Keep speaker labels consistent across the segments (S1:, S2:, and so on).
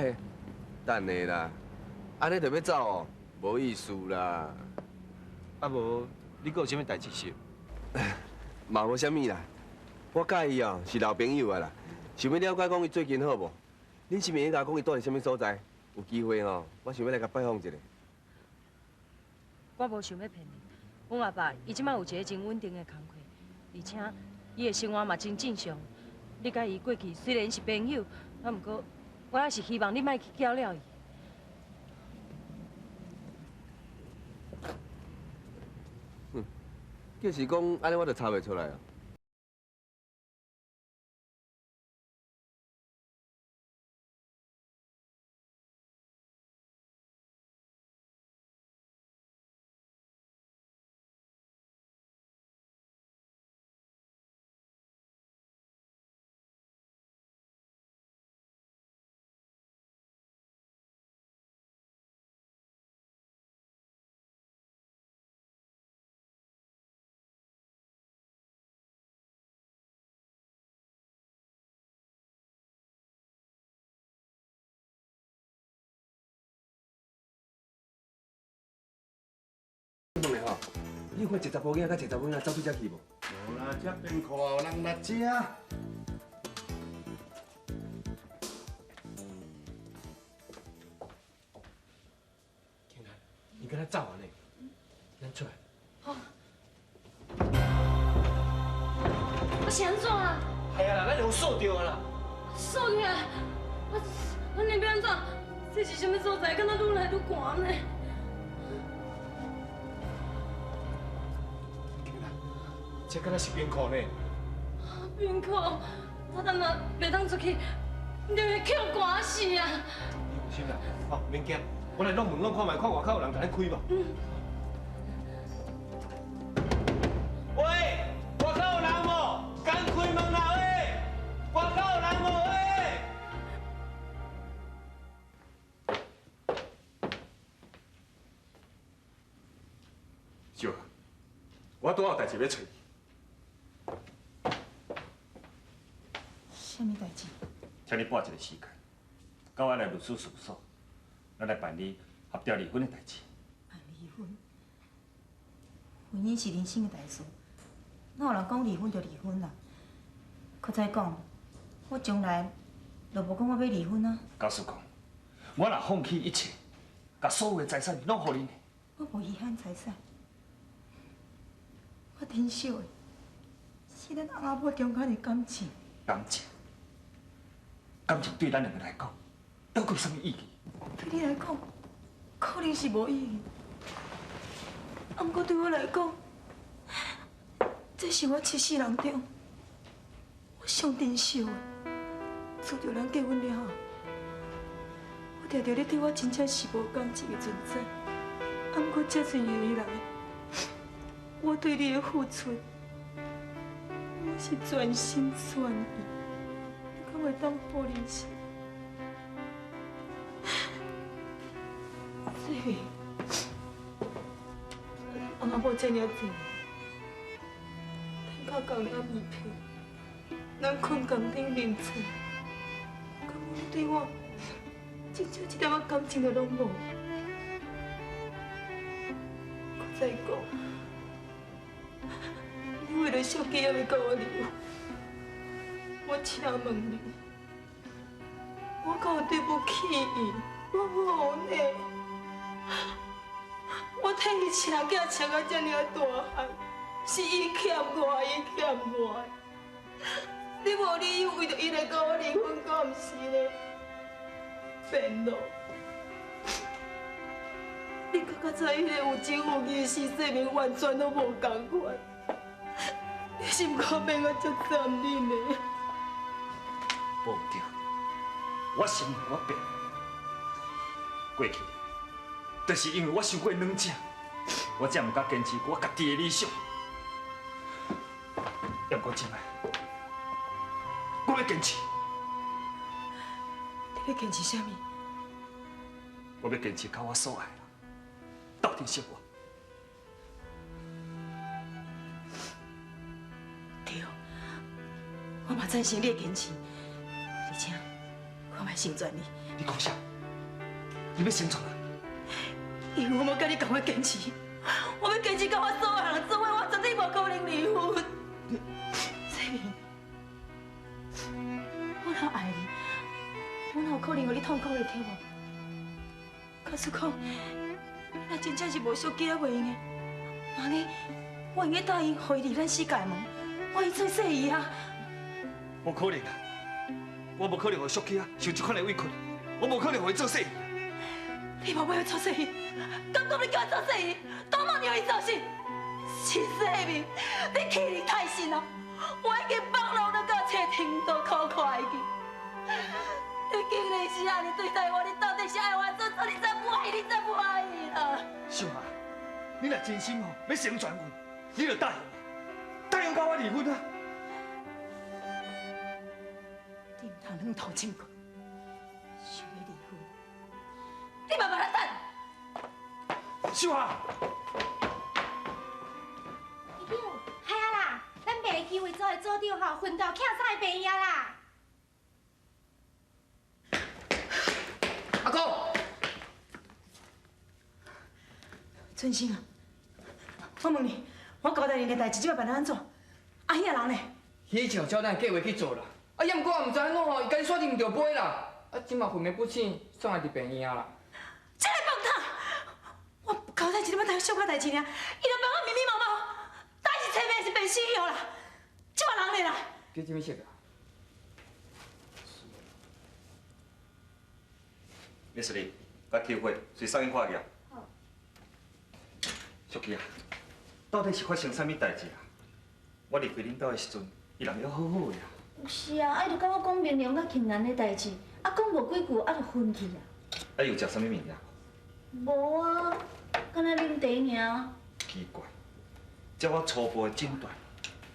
S1: 欸，等下啦，按呢就欲走哦，無意思啦。
S2: 啊無，你閣有啥物代誌是？
S1: 嘛無啥物啦，我佮伊哦是老朋友啊啦，想欲了解講伊最近好無？恁是毋會共我講伊蹛佇啥物所在？有機會吼，我想欲來共拜訪一下。
S3: 我無想欲騙你，阮阿爸伊這擺有一个真穩定的工課，而且伊的生活嘛真正常。你佮伊過去雖然是朋友，啊，毋過我猶是希望你莫去攪了伊。
S1: 哼，就是講按呢，我就查袂出來啊。吼，你有看一个查埔囝佮一个查某囝走出遮去無？
S4: 無啦，這冰庫有人來食。
S2: 天啊，你敢若走啊呢？咱出來。
S3: 好。啊是按怎啊？
S2: 係啊啦，咱予鎖著啊啦。
S3: 鎖起來，啊，啊你欲按怎？這是啥物所在？敢若愈來愈寒呢？
S2: 這敢若是冰庫呢？
S3: 冰庫，我等下袂當出去，就會予寒死啊！
S2: 你放心啦，哦，免驚，我來弄門弄看覓，看外口有人共咱開無？嗯。喂，外口有人無？敢開門啦喂！外口有人無喂？
S5: 秀，我拄仔有代誌欲揣你。
S6: 啥物代誌？
S5: 請你撥一个時間，到我來律師事務所，咱來辦理合調離婚的代誌。
S6: 辦離婚？婚姻是人生的大事，哪有人講離婚就離婚啦？閣再講，我從來就無講我欲離婚啊。
S5: 假使講，我若放棄一切，共所有的財產攏予恁。
S6: 我無遺憾財產，我珍惜的是咱翁仔某中間的感情。
S5: 感情？感情對咱兩个來講，猶閣有啥物意義？
S6: 對你來講，可能是無意義。啊，毋過對我來講，這是我這世人中我上珍惜的。自從咱結婚了後，我常常你對我真正是無感情的存在。啊，毋過這濟年以來，我對你的付出，我是全心全意。你敢會當否認是？所以，翁仔某這爾濟，咱較仝領棉被，咱睏仝頂眠床，敢有你對我真正一點仔感情都攏無？閣再講，你為了小雞猶欲佮我離婚，我請問你，我敢有對不起伊？我無呢。我替伊車囝車到這爾大漢，是伊欠我，伊欠我。你無理由為著伊來佮我離婚，敢毋是呢？變咯，你佮較早彼个有情有義的施世明完全攏無仝款，你是毋敢變我足殘忍的？
S5: 無對，我承認我變。過去，就是因為我傷過軟弱，我才毋敢堅持我家己的理想。毋過這擺，我欲堅持。
S6: 你欲堅持啥物？
S5: 我欲堅持佮我所愛的人鬥陣生活。
S6: 對，我嘛贊成你的堅持，而且我我欲成全你。
S5: 你讲啥？你欲成全我？
S6: 因为我欲佮你仝款坚持，我欲坚持到我所有人做伙，我绝对无可能离婚。世民，我若爱你，我哪有可能予你痛苦落去无？假使讲，你若真正是无淑姬仔袂用的，按呢，我会用答应予伊入咱世界门，我会做细姨啊。
S5: 无可能啊！我无可能予淑姬仔受这款的委屈，我无可能予伊做细姨。
S6: 你无欲做细姨，敢讲你叫我做细姨，当莫让伊做死。是世民，你欺人太甚啊！我已经放浪到到册停都苦看会记。你竟然是按呢对待我，你到底是爱我做做，你才不爱，你才不爱啦！
S5: 秀华，你若真心吼欲成全阮，你就答应我，答应佮我离婚啊！
S6: 你毋通两头穿过，想欲离婚，你慢慢来等。
S5: 秀华，
S7: 院长，系啊啦，咱病历机会组的组长吼，昏倒，拆送去病院啦。
S8: 阿公，
S6: 春生啊，我问你，我交代你的代志，这摆办得按怎？阿彼个人呢？
S8: 彼就照咱计划去做啦。啊，也毋过也毋知按怎吼，伊家己煞啉著杯啦。啊，这马昏迷不醒，送来伫病院啦。
S6: 这个笨蛋！我交代一点仔小可代志尔，伊就帮我密密麻麻，代志找袂是变死去啦。这马人呢啦？
S8: 叫啥物色啊？
S5: 美淑丽，佮抽血，随送去看去啊。
S7: 好。
S5: 淑姬啊，到底是发生啥物代志啊？我离开恁兜的时阵，伊人犹好好的啊。
S7: 是啊，啊伊就佮我讲明良佮庆兰的代志，啊讲无几句，啊就昏去啊。
S5: 啊，伊有食啥物物件？
S7: 无啊，敢若啉茶尔。
S5: 奇怪，照我初步的诊断，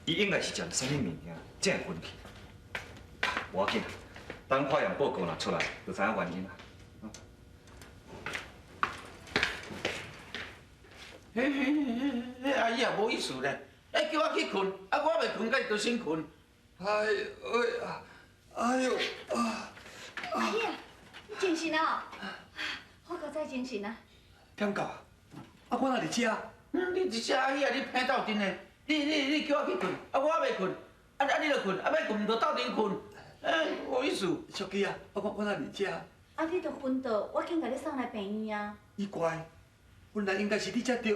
S5: 伊应该是食了啥物物件，才会昏去。无要紧，等化验报告若出来，就知影原因啦。
S4: 彼阿姨也无意思咧，哎叫我去睏，啊我袂睏，佮伊就先睏。
S1: 哎呦啊！哎呦啊！
S7: 阿姨，你精神啊？好佳哉精神啊！
S1: 点到啊？啊，我哪伫遮？
S4: 你伫遮阿姨啊，你偏斗阵的，你叫我去睏，啊我袂睏，啊你就睏，啊欲睏就斗阵睏，哎，无意思。
S1: 淑姬啊，啊我哪伫遮？
S7: 啊，你著昏倒，我紧共你送来病院啊。
S1: 奇怪，本来应该是你才对。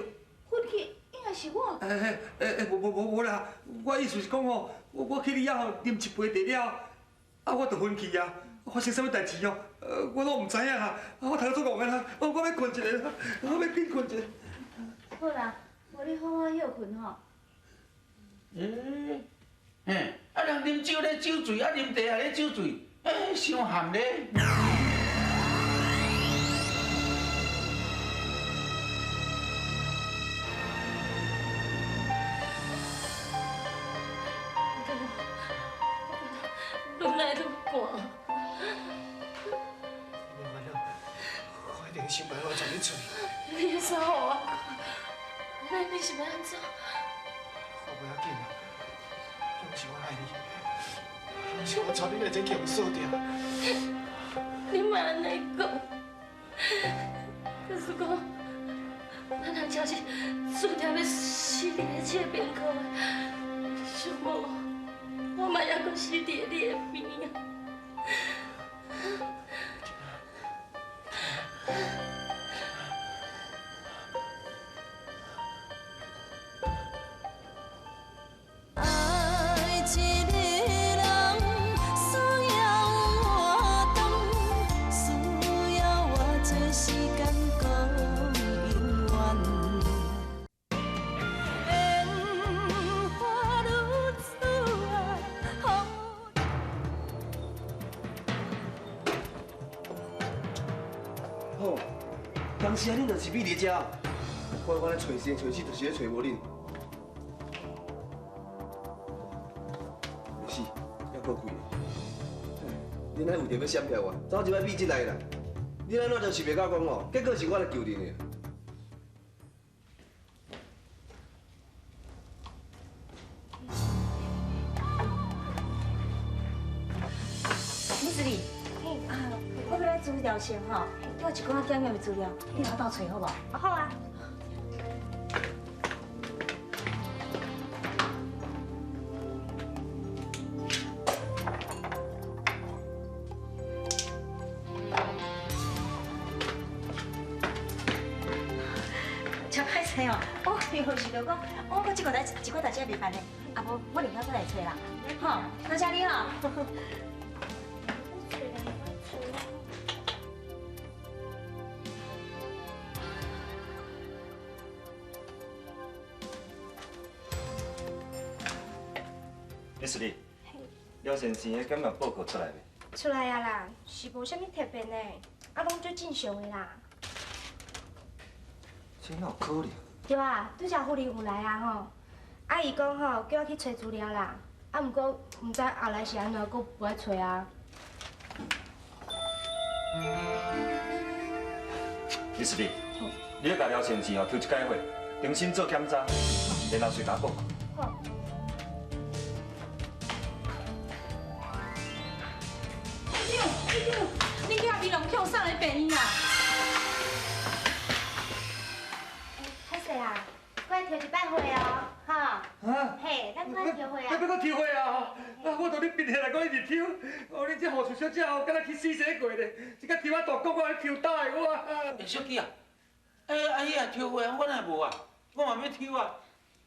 S7: 昏去应该是我。
S1: 哎，无啦，我意思是讲吼，我去你遐吼啉一杯茶了，啊我就昏去啊，发生啥物代志哦？我拢毋知影啦，我头足戆的啦，我欲睏一下啦，我欲紧睏一下。
S7: 好啦，无你好好歇睏吼。
S4: 欸，嘿，啊人啉酒咧酒醉，啊啉茶也咧酒醉，欸，伤咸咧。
S1: 想办法带你出去。
S3: 你会使予我看，那你是欲按怎？
S1: 我无要紧啦，拢是我害你，拢是我带你来这强锁定。
S3: 你莫按呢讲，假使讲，咱人真是注定欲死伫咧这个病床的，想无，我嘛犹阁死伫你的边啊。
S1: 当时啊，恁就是秘伫遮，我咧揣生揣死，就是咧揣无恁。没事，犹阁开。恁哪为著欲闪避我，走入来秘进来啦？恁按怎就是袂甲讲哦？结果是我来救恁的。
S7: 母子里，啊，资料先吼，叫我一寡检验的资料，你来斗揣好无？好啊。真歹势哦，我就是就讲，我阁这个代一个代志还袂办呢，啊无我另外阁来揣啦，吼，多谢你哦。
S5: 李淑丽，廖先生的检验报告出来未？
S7: 出来啊啦，是无啥物特别的，啊，拢足正常的啦。
S5: 这哪有可能？
S7: 对啊，拄才夫人有来啊吼，啊伊讲吼叫我去揣资料啦，啊毋过毋知后来是按怎，阁无爱揣啊。
S5: 李淑丽，你去共廖先生吼抽一摆血，重新做检查，然后随共报告。
S7: 好。
S6: 院长，恁囝美龙去予送来病院啊？
S7: 歹势啊，过来抽一摆血哦，哈。
S1: 啊？
S7: 嘿，咱过来抽血啊。
S1: 你欲阁抽血啊？啊，我著咧贫血来阁一直抽，哦，恁这护士小姐哦，敢若去死洗过咧，这个抽啊大骨，我抽大的我。
S4: 欸，小姐啊，欸，阿姨啊抽血，我哪会无啊？我嘛欲抽啊。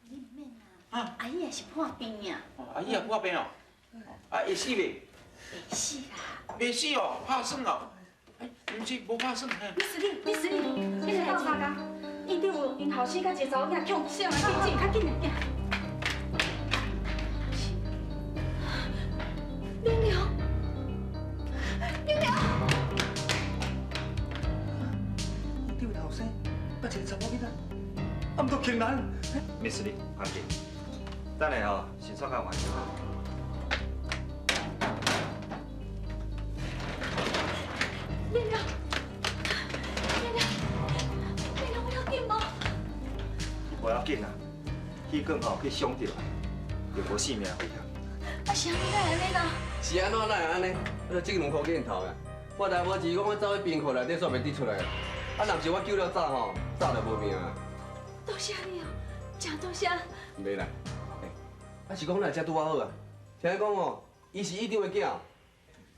S6: 你毋免啦，阿姨也是破病啊。
S4: 哦，阿姨也破病哦。啊，会死袂？
S6: 会死啦。
S4: 袂死哦，拍算哦。欸，毋是无拍算嘿。
S6: 你死你，你死你，你来斗相共。院长，𪜶后生佮一个查某囝强送来紧，较紧来行。明良，明良，
S1: 这位后生，佮一个查某囡仔，啊，毋著庆兰。
S5: 没事的，放心。等下吼，先煞较晚。
S6: 明良，明良，明良，不要紧无？
S5: 无要紧啦，气管吼去伤著，就无性命危险。
S6: 啊，是按怎会按呢啦？
S2: 是按怎哪会按呢？我就这两箍镜头啦。我来无钱，讲我走去冰库内底，煞袂得出来。啊，若毋是我救了早吼，早就无命啊。
S6: 多谢你哦，真多谢。
S2: 袂啦，欸，啊是讲咱遮拄仔好啊。听讲哦，伊是院长的囝，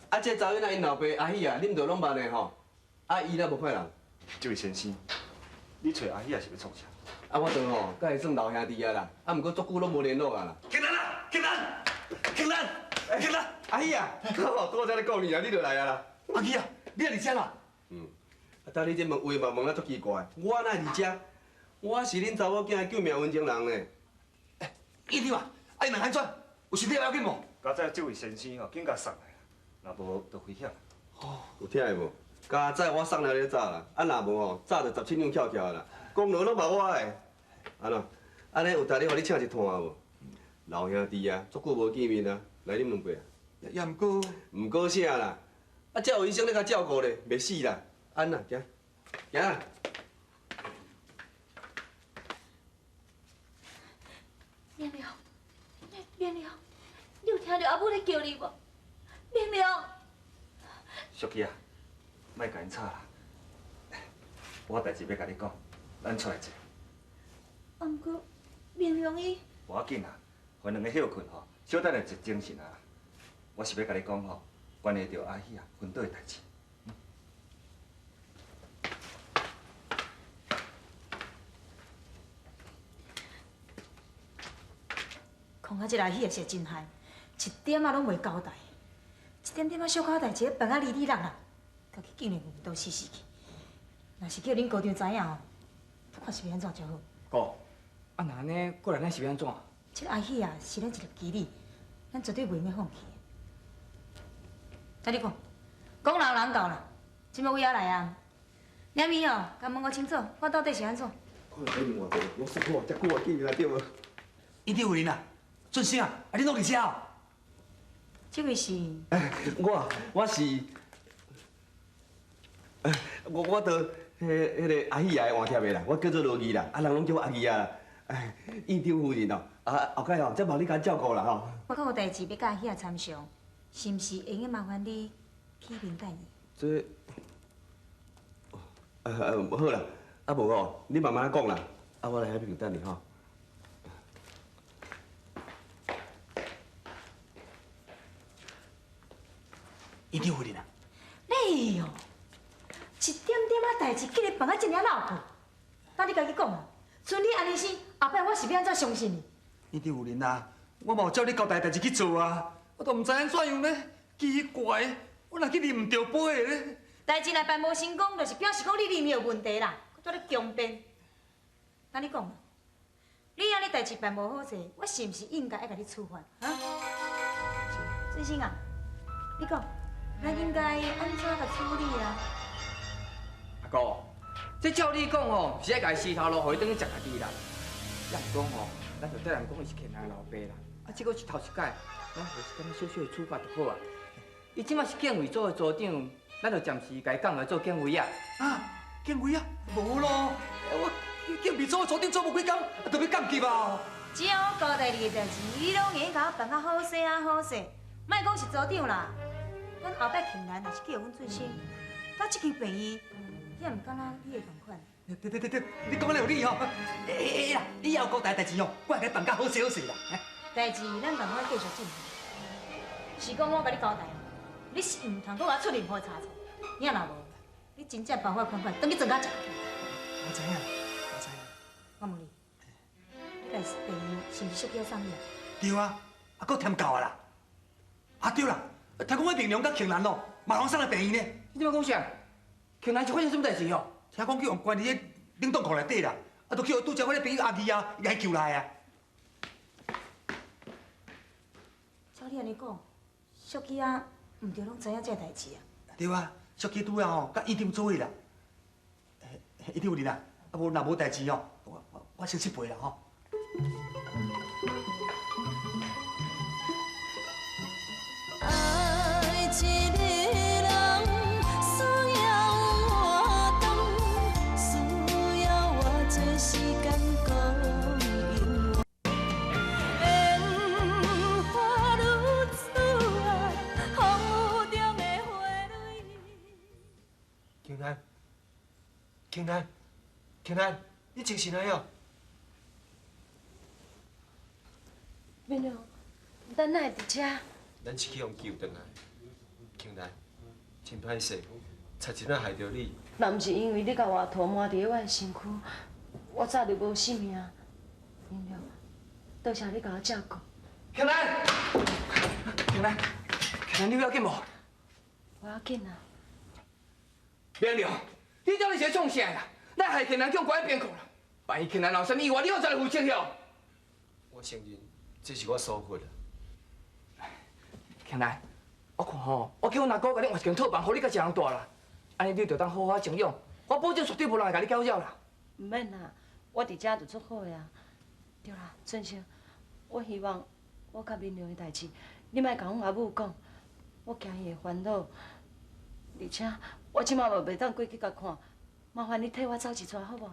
S2: 啊，这查某囡仔𪜶老爸阿喜啊，恁著拢捌的吼。啊，伊若无歹人。
S5: 这位先生，你揣阿喜啊是欲创啥？
S2: 啊，我著吼，佮伊算老兄弟啊啦，啊，毋过足久拢无联络啊啦。
S1: 庆兰啊，庆兰，庆兰，庆兰，
S2: 阿喜啊，刚好拄仔才咧顾你啊，你就来啊啦。
S1: 阿喜啊，你也伫遮啦？
S2: 嗯，啊，当你这问话嘛问啊足奇怪，我哪会伫遮？我是恁查某囝的救命恩情人呢。
S1: 欸，院长啊，啊𪜶两按怎？有身体要紧无？
S5: 佳哉这位先生吼，紧共送来啦，若无就危险。
S2: 哦，有听会无？佳哉我送了咧早啦，啊若无吼，早就17两翘翘啦，功劳拢嘛我的。按怎？按呢有值得予你请一摊无？老兄弟啊，足久无见面啊，来啉两杯啊。
S1: 也毋过，
S2: 毋过啥啦？啊，遮有医生咧共照顾咧，袂死啦。按啦，行，行啦。
S6: 明良，明良，你有听著阿母咧叫你无？明良，
S5: 淑琪啊，莫共𪜶吵啦。我有代志欲共你讲，咱出来坐。
S6: 啊，毋过明良伊，
S5: 无要紧啦，予𪜶两个歇睏吼，小等下就精神啊。我是欲共你讲吼，关系著阿喜啊昏倒的代志。
S7: 看啊，这个阿喜也是真害，一点仔拢袂交代，一点点仔小可代志，办啊离离落落，家己竟然昏倒死死去。若是叫恁高长知影吼，看是欲按怎才好。
S8: 哥，啊若按呢，过来咱是欲按怎？
S7: 这个阿喜啊，是咱一粒棋子，咱绝对袂用得放弃。啊，你讲，讲老人到啦，这摆位仔来啊？两面哦，共问个清楚，看到底是按怎？
S2: 看下另外个，我说过遮久啊见面对无？
S1: 院长夫人啊，俊生啊，啊你拢伫遮哦？
S7: 这位是？
S2: 我是，我著彼个阿喜仔的换贴的啦，我叫做罗义啦，啊人拢叫我阿义啊啦。哎，院长夫人哦，啊后盖哦，才望你共照顾啦吼。
S7: 我阁有代志欲佮阿喜仔参详，是毋是会用麻烦你起面等伊？
S2: 这，好啦，啊無吼，你慢慢講啦，啊我來遐邊等你吼。
S1: 院長夫人啊，
S7: 你哦，一點點仔代誌，竟然辦甲這爾鬧破，那你家己講啊，像你按呢生，後擺我是欲按怎相信你？
S1: 院長夫人啊，我嘛有照你交代的代誌去做啊，我都毋知按怎樣呢，奇怪，我哪去啉毋著杯的咧？
S7: 代誌若辦無成功，就是表示講你裡面有問題啦，閣在咧強辯。那你講，你按呢代誌辦無好勢，我是毋是應該愛共你處罰？啊？俊生啊，你講，咱應該按怎共處理啊？
S8: 阿哥，這照你講吼，是愛共伊死頭路，予伊轉去食家己啦。也毋講吼，咱就替人講伊是欠人老爸啦。啊，這閣是頭一擺，咱予伊一點小小的處罰就好啊。伊這馬是警衛組的組長，咱就暫時共伊降來做警衛啊。
S1: 啊，警衛啊？無咯，我警備組的組長做無幾工，就欲降級啊。
S7: 只要我交代你的代誌，你攏會用共我辦較好勢啊好勢。莫講是組長啦，阮後擺慶蘭若是去予阮俊生，到這間病院，也毋敢若你會仝款。
S1: 對對對對，你講得有理吼。欸啦，你以後交代的代誌吼，我會共你辦較好勢好勢啦。
S7: 代誌咱仝款繼續進行。是講我共你交代，你是毋通閣予我出任何差錯。你若無，你真正包我款款，轉去庄家食。
S1: 我知影，我知影。
S7: 我問你，你家病院是毋是小氣送你啊？
S1: 對啊，啊，閣添到啊啦。啊對啦，聽講彼明良佮慶蘭哦，嘛攏送來病院呢。
S8: 你這擺講啥？慶蘭是發生啥物代誌哦？
S1: 聽講去予關佇彼冷凍庫內底啦，啊，就去予拄才我彼朋友阿義啊，伊共伊救來啊。
S7: 照你按呢講，小氣啊，毋著攏知影這代誌啊？
S1: 對啊，小氣拄仔吼，佮院長做伙啦。院長夫人啊，啊無若無代誌吼，我先失陪啦吼。
S9: 愛一個人需要活動，需要偌濟時間講永遠。煙花女子啊，風雨中的花蕊。
S10: 庆蘭，慶蘭，慶蘭，你精神來哦！
S3: 明良，咱哪會佇遮？
S10: 咱是去予救轉來，慶蘭，真歹勢，差一點害著你。
S3: 若毋是因為你共活塗抹佇我的身軀，我早就無性命。明良，多謝你共我照顧。
S8: 慶蘭，慶蘭，慶蘭，你有要緊無？
S3: 無要緊啊。
S8: 明良，你到底是咧創啥啦？咱害慶蘭去予關佇冰庫啦！萬一慶蘭有啥物意外，你予誰來負責哦？
S10: 我承認，這是我疏忽啦。
S8: 慶蘭，我看吼，我叫阮阿哥共你換一間套房，予你佮一人蹛啦。按呢你就當好好靜養，我保證絕對無人會共你攪擾啦。
S3: 毋免啦，我佇遮就足好的啊。對啦，俊生，我希望我佮明良的代誌，你莫共阮阿母講，我驚伊會煩惱。而且我這馬嘛袂當過去共看，麻煩你替我走一逝好無？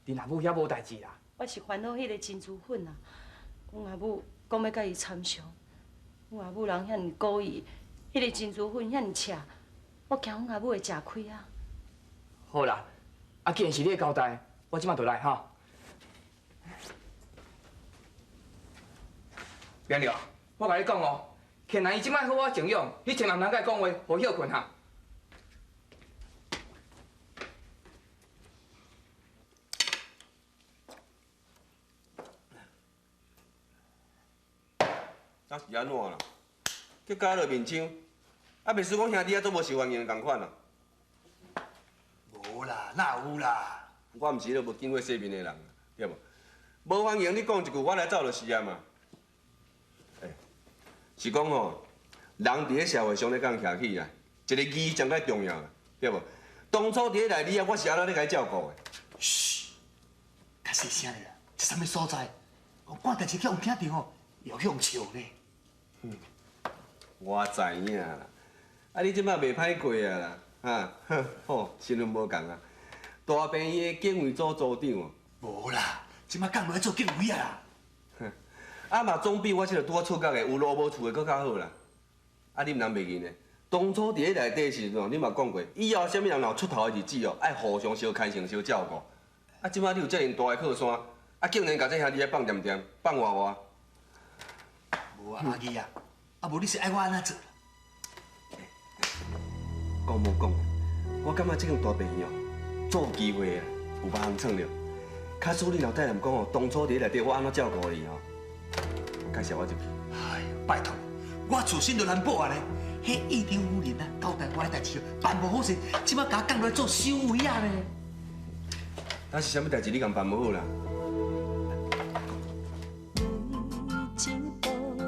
S8: 恁阿母遐無代誌啦。
S3: 我是煩惱彼個珍珠粉啊，阮阿母講欲佮伊參詳。阮阿母人遐爾古意，彼個珍珠粉遐爾赤，我驚阮阿母會食虧啊。
S8: 好啦，啊，既然是你的交代，我這馬就來哈。明良，我共你講哦，慶蘭伊這擺好好靜養，你千萬毋通共伊講話，予伊歇睏哈。
S2: 啊是按怎啦？去改落面疮，啊，袂输讲兄弟仔做無受歡迎仝款啊？
S1: 無啦，哪有啦？
S2: 我毋是彼个無見過世面的人，對無？無歡迎你講一句，我來走就是啊嘛。欸，是講吼，人佇咧社會上咧講徛起啊，一個義上較重要啦，對無？當初佇咧內裡啊，我是按怎咧共伊照顧的？
S1: 噓，較細聲咧啦，這啥物所在？我講代誌去予人聽著吼，會去予人笑呢。
S2: 嗯，我知影啦，啊你這擺袂歹過啊啦，哈，吼，身份無仝啊，大病院的警衛組組長哦。
S1: 無啦，這擺降落來做警衛啊啦。
S2: 啊嘛總比我這個拄仔出國的有路無厝的閣較好啦。啊你毋通袂記呢，当初伫咧内底时阵哦，你嘛讲过，以后啥物人若有出头的日子哦，愛互相相牽承、相照顧。啊，這擺你有遮爾大的靠山，啊，竟然共這兄弟放恬恬，放活活。
S1: 無啊，阿義啊，啊無你是愛我按怎做？
S2: 講無講，我感覺這間大病院哦，做機會啊，有別項創著。假使你若帶人講哦，當初佇內底我按怎照顧你哦，介紹我入去。
S1: 哎呦，拜託，我自身就難保啊咧。彼院長夫人啊，交代我的代誌辦無好勢，這擺共我降落來做守衛仔咧。
S2: 那是啥物代誌你共辦無好啦？